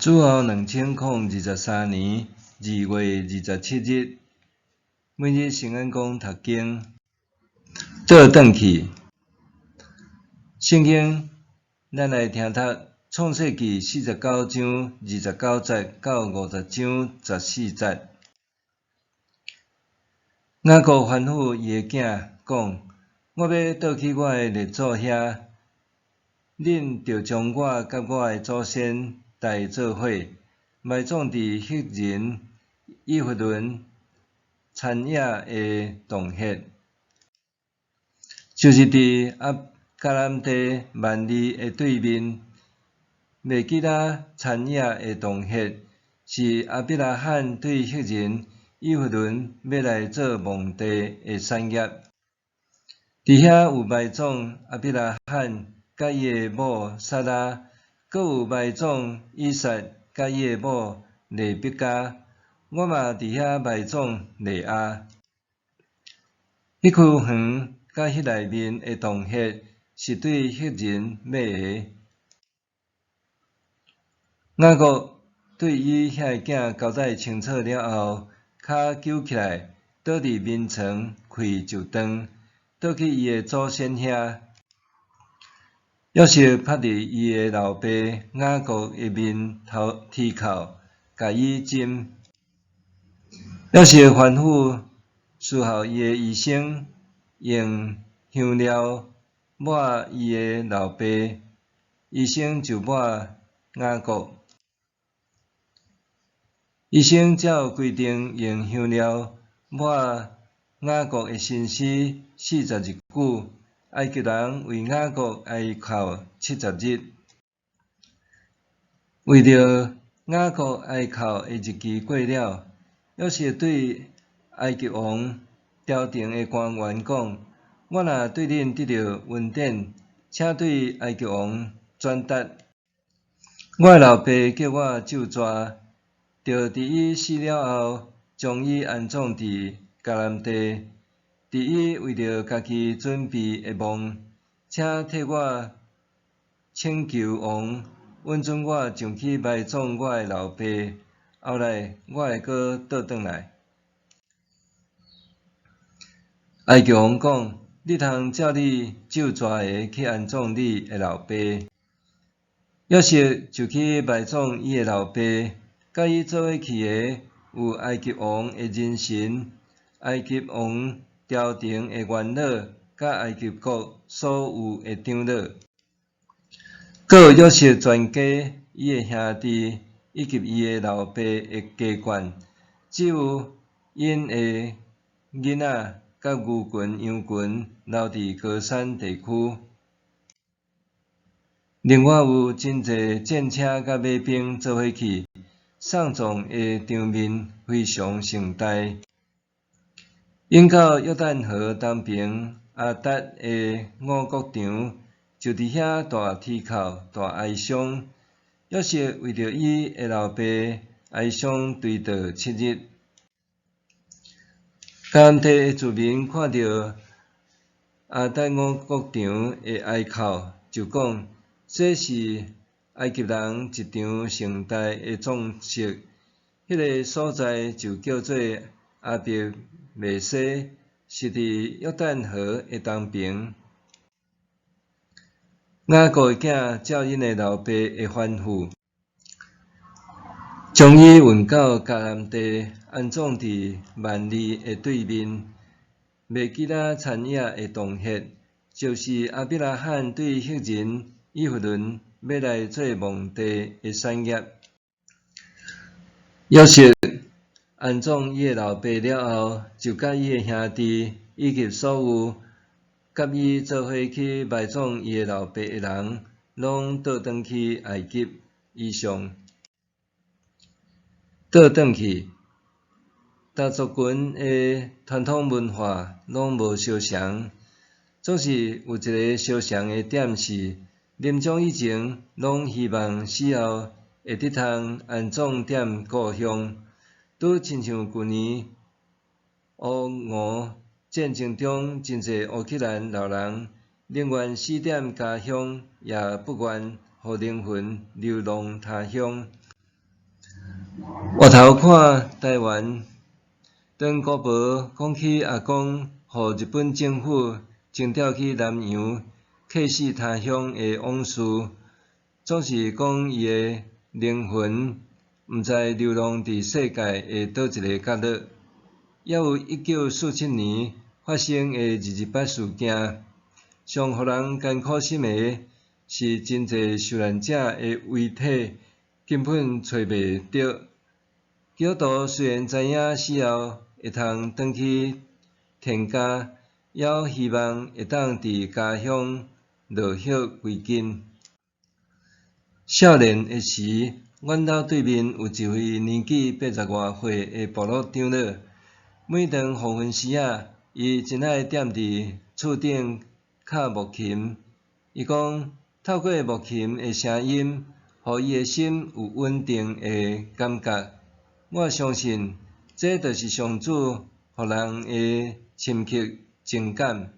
主後2023年2月27日，每日聖安講讀經，倒轉去。聖經，咱來聽讀創世記49章29節到50章14節。雅各吩咐伊的囝講：我欲倒去我的列祖遐，恁著將我佮我的祖先帶做伙，埋葬佇赫人以弗崙田野的洞穴，就是佇迦南地幔利的對面，麥基拉田野的洞穴，是亞伯拉罕對赫人以弗崙買來做墓地的產業。佇遐有埋葬亞伯拉罕佮伊的某撒拉，閣有埋葬以撒佮伊的某利百加。我嘛佇遐埋葬利亞。彼區園佮彼內面的洞穴是對赫人買的。雅各對伊遐个囝交代清楚了後，跤糾起來，倒佇眠床睏就轉，倒去伊的祖先遐。約瑟拍佇伊的老爸雅各的面頭啼哭，共伊斟。約瑟吩咐侍候伊的醫生用香料抹伊的老爸，醫生就抹雅各。醫生照規定用香料抹雅各的身屍40日久。埃及人為雅各哀哭70日。為著雅各哀哭的日期過了，約瑟對埃及王朝廷的官員講：我若對恁得著恩典，請對埃及王轉達，我的老爸叫我咒詛，著佇伊死了後，將伊安葬佇迦南地，佇伊為著家己準備的墓，請替我請求王，允准我上去埋葬我的老爸，後來我會閣倒轉來。埃及王講：你通照你咒詛的去安葬你的老爸。約瑟就去埋葬伊的老爸，佮伊做伙去的有埃及王的人臣、埃及王朝廷的元老，佮埃及國所有的長老。閣有約瑟全家、伊的兄弟以及伊的老爸的家眷，只有𪜶的囡仔佮牛群、羊群留佇歌珊地區。另外有真濟戰車佮馬兵做伙去，喪葬的場面非常盛大。湧到約旦河東爿亞達的五穀場，就佇遐大啼哭、大哀傷。約瑟為著伊的老爸哀傷追悼7日。迦南地的住民看著亞達五穀場的哀哭，就講：這是埃及人一場盛大的葬式。彼个所在就叫做亞伯麥西，是佇約旦河的東爿。雅各的囝照𪜶的老爸的吩咐，將伊運到迦南地，安葬佇幔利的對面，麥基拉田野的洞穴，就是亞伯拉罕對赫人以弗崙買來做墓地的產業。約瑟安葬伊的老爸了後，就佮伊的兄弟以及所有佮伊做伙去埋葬伊的老爸的人，攏倒轉去埃及。以上。倒轉去，逐族群的傳統文化攏無相仝，總是有一个相仝的點是，臨終以前攏希望死後會得通安葬踮故鄉。拄親像舊年烏俄戰爭中，真濟烏克蘭老人寧願死踮家鄉，也不願予靈魂流浪他鄉。回頭看臺灣，當姑婆講起阿公予日本政府徵調去南洋客死他鄉的往事，總是講伊的靈魂毋知流浪佇世界的佗一个角落。猶有1947年發生的二二八事件，上予人艱苦心的是真濟受難者的遺體根本揣袂著。基督徒雖然知影死後會通轉去天家，猶希望會當佇家鄉落葉歸根。少年的時，阮兜對面有一位年紀八十外歲的部落長老，每當黃昏時仔，伊真愛踮佇厝頂敲木琴。伊講，透過木琴的聲音，予伊的心有穩定的感覺。我相信，這就是上主予人的深刻情感。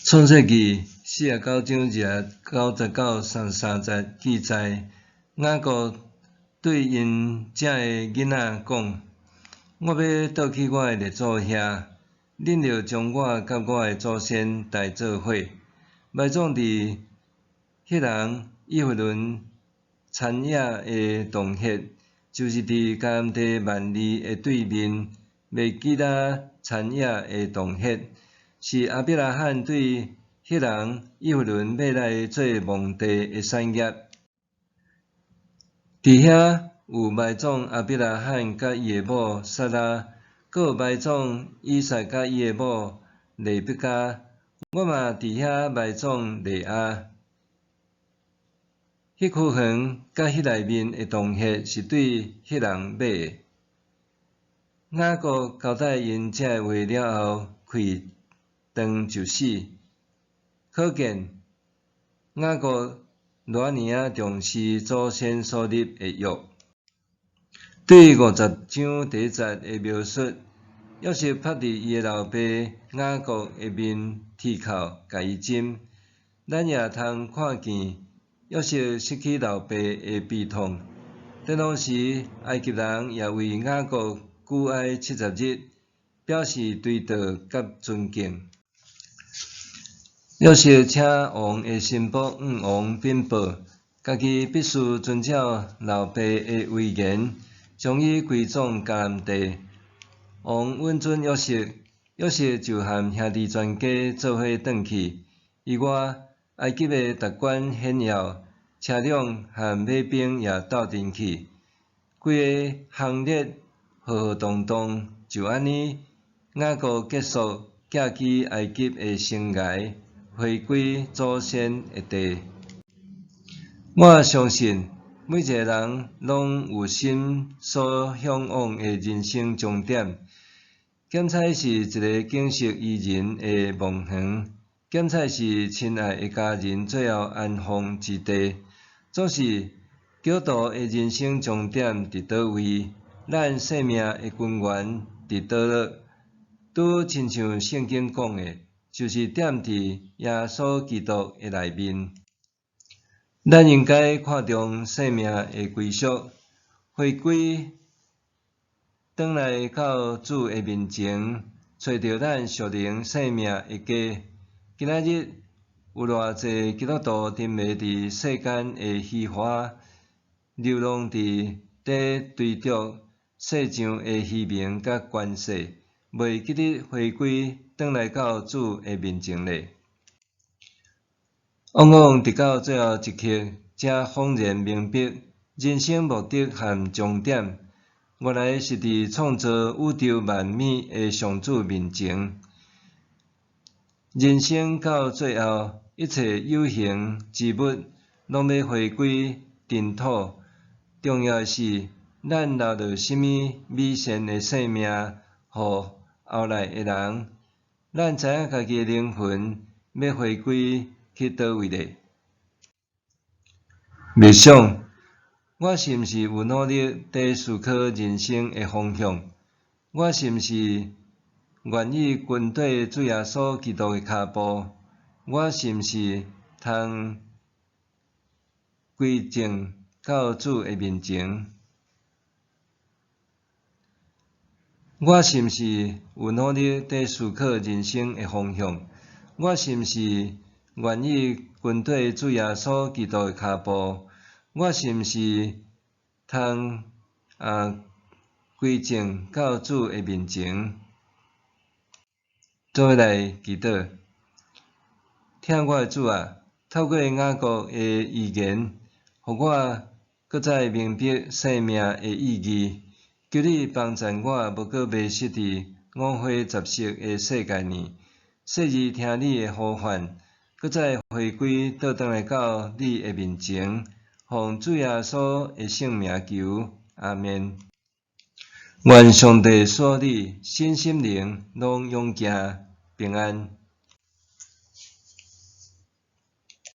創世記49章29節到33節記載，雅各對𪜶遮的囡仔講：我欲倒去我的列祖遐，恁著將我佮我的祖先抬做伙，埋葬佇赫人以弗崙田野的洞穴，就是佇迦南地幔利的對面，麥基拉田野的洞穴。是亞伯拉罕對赫人以弗崙買來做墓地的產業。佇遐有埋葬亞伯拉罕佮伊的某撒拉，閣有埋葬以撒佮伊的某利百加。我嘛佇遐埋葬利亞。彼區園佮彼內面的洞穴是對赫人買的。雅各交代𪜶這个話了後，開斷就死。可見雅各偌爾仔重視祖先所立的約。對50章第一節的描述，約瑟拍佇伊的老爸雅各的面啼哭，共伊斟。咱也通看見約瑟失去老爸的悲痛。當時埃及人也為雅各舉哀70日，表示追悼佮尊敬。約瑟請王的心腹向王稟報，家己必須遵照老爸的遺言，將伊歸葬迦南地。王允准約瑟，約瑟就和兄弟全家做伙轉去。以外，埃及的達官顯要、車輛和馬兵也鬥陣去。規个行列浩浩蕩蕩，就按呢，雅各結束寄居埃及的生涯，回歸祖先的地。我相信每一个人攏有心所嚮往的人生終點。減彩是一个景色宜人的夢園，減彩是親愛的家人最後安放之地。總是基督徒的人生終點佇佗位？咱生命的根源佇佗落？拄親像聖經講的，就是踮佇耶穌基督的內面。咱應該看重生命的歸屬，回歸轉來到主的面前，揣著咱屬靈生命的家。今仔日有偌濟基督徒沉迷佇世間的虛華，流浪佇咧追逐世上的虛名佮權勢，袂記得回歸轉來到主的面前咧。往往直到最後一刻，才恍然明白人生目的和終點，原來是佇創造宇宙萬物的上主面前。人生到最後，一切有形之物攏欲回歸塵土。重要的是，咱留落啥物美善的生命，予後來的人。咱知影家己的靈魂欲回歸去佗位咧？默想，我是毋是有努力佇思考人生的方向？我是毋是願意跟綴主耶穌基督的跤步？我是毋是通歸正到主的面前？我是毋是有努力佇思考人生的方向？我是毋是願意跟綴主耶穌基督的跤步？我是毋是通歸正到主的面前？做伙來祈禱。疼我的主啊，透過雅各的預言，予我閣再明白生命的意義。求你幫贊我，無閣迷失佇五花雜色的世界內，細膩聽你的呼喚，閣再回歸倒轉來到你的面前，奉主耶穌的聖名求，阿們。願上帝賜予你身心靈攏勇健平安。